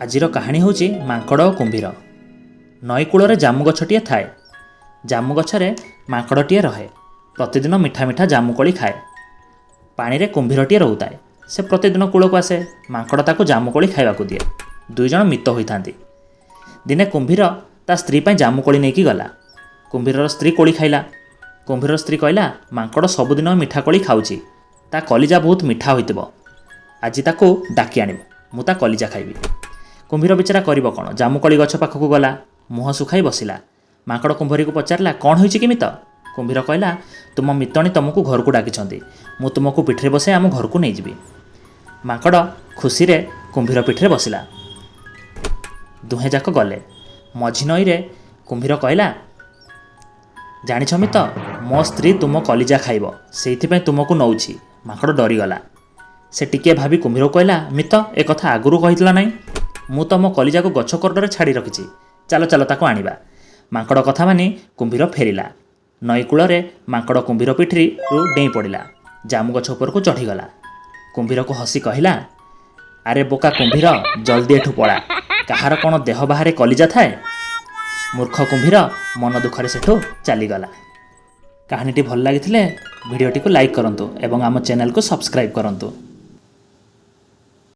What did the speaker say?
ଆଜିର କାହାଣୀ ହେଉଛି ମାଙ୍କଡ଼ ଓ କୁମ୍ଭୀର। ନଈ କୂଳରେ ଜାମୁ ଗଛଟିଏ ଥାଏ। ଜାମୁ ଗଛରେ ମାଙ୍କଡ଼ଟିଏ ରହେ। ପ୍ରତିଦିନ ମିଠା ମିଠା ଜାମୁକୋଳି ଖାଏ। ପାଣିରେ କୁମ୍ଭୀରଟିଏ ରହୁଥାଏ। ସେ ପ୍ରତିଦିନ କୂଳକୁ ଆସେ। ମାଙ୍କଡ଼ ତାକୁ ଜାମୁକୋଳି ଖାଇବାକୁ ଦିଏ। ଦୁଇ ଜଣ ମିତ ହୋଇଥାନ୍ତି। ଦିନେ କୁମ୍ଭୀର ତା ସ୍ତ୍ରୀ ପାଇଁ ଜାମୁକୋଳି ନେଇକି ଗଲା। କୁମ୍ଭୀରର ସ୍ତ୍ରୀ କୋଳି ଖାଇଲା। କୁମ୍ଭୀରର ସ୍ତ୍ରୀ କହିଲା, ମାଙ୍କଡ଼ ସବୁଦିନ ମିଠା କୋଳି ଖାଉଛି, ତା କଲିଜା ବହୁତ ମିଠା ହୋଇଥିବ। ଆଜି ତାକୁ ଡାକି ଆଣିବ, ମୁଁ ତା କଲିଜା ଖାଇବି। କୁମ୍ଭୀର ବିଚାରା କରିବ କ'ଣ? ଜାମୁକୋଳି ଗଛ ପାଖକୁ ଗଲା, ମୁହଁ ଶୁଖାଇ ବସିଲା। ମାଙ୍କଡ଼ କୁମ୍ଭୀରକୁ ପଚାରିଲା, କ'ଣ ହୋଇଛି କି ମିତ? କୁମ୍ଭୀର କହିଲା, ତୁମ ମିତଣୀ ତୁମକୁ ଘରକୁ ଡାକିଛନ୍ତି, ମୁଁ ତୁମକୁ ପିଠିରେ ବସାଇ ଆମ ଘରକୁ ନେଇଯିବି। ମାଙ୍କଡ଼ ଖୁସିରେ କୁମ୍ଭୀର ପିଠିରେ ବସିଲା। ଦୁହେଁ ଯାକ ଗଲେ। ମଝି ନଈରେ କୁମ୍ଭୀର କହିଲା, ଜାଣିଛ ମିତ, ମୋ ସ୍ତ୍ରୀ ତୁମ କଲିଜା ଖାଇବ, ସେଇଥିପାଇଁ ତୁମକୁ ନଉଛି। ମାଙ୍କଡ଼ ଡରିଗଲା। ସେ ଟିକିଏ ଭାବି କୁମ୍ଭୀରକୁ କହିଲା, ମିତ, ଏ କଥା ଆଗରୁ କହିଥିଲ ନାହିଁ? ମୁଁ ତ ମୋ କଲିଜାକୁ ଗଛ କୋରଡ଼ରେ ଛାଡ଼ି ରଖିଛି। ଚାଲ ଚାଲ, ତାକୁ ଆଣିବା। ମାଙ୍କଡ଼ କଥା ମାନି କୁମ୍ଭୀର ଫେରିଲା। ନଈ କୂଳରେ ମାଙ୍କଡ଼ କୁମ୍ଭୀର ପିଠିରୁ ଡେଇଁ ପଡ଼ିଲା, ଜାମୁ ଗଛ ଉପରକୁ ଚଢ଼ିଗଲା। କୁମ୍ଭୀରକୁ ହସି କହିଲା, ଆରେ ବୋକା କୁମ୍ଭୀର, ଜଲ୍ଦି ଏଠୁ ପଳା। କାହାର କ'ଣ ଦେହ ବାହାରେ କଲିଜା ଥାଏ? ମୂର୍ଖ କୁମ୍ଭୀର ମନ ଦୁଃଖରେ ସେଠୁ ଚାଲିଗଲା। କାହାଣୀଟି ଭଲ ଲାଗିଥିଲେ ଭିଡ଼ିଓଟିକୁ ଲାଇକ୍ କରନ୍ତୁ ଏବଂ ଆମ ଚ୍ୟାନେଲକୁ ସବସ୍କ୍ରାଇବ୍ କରନ୍ତୁ।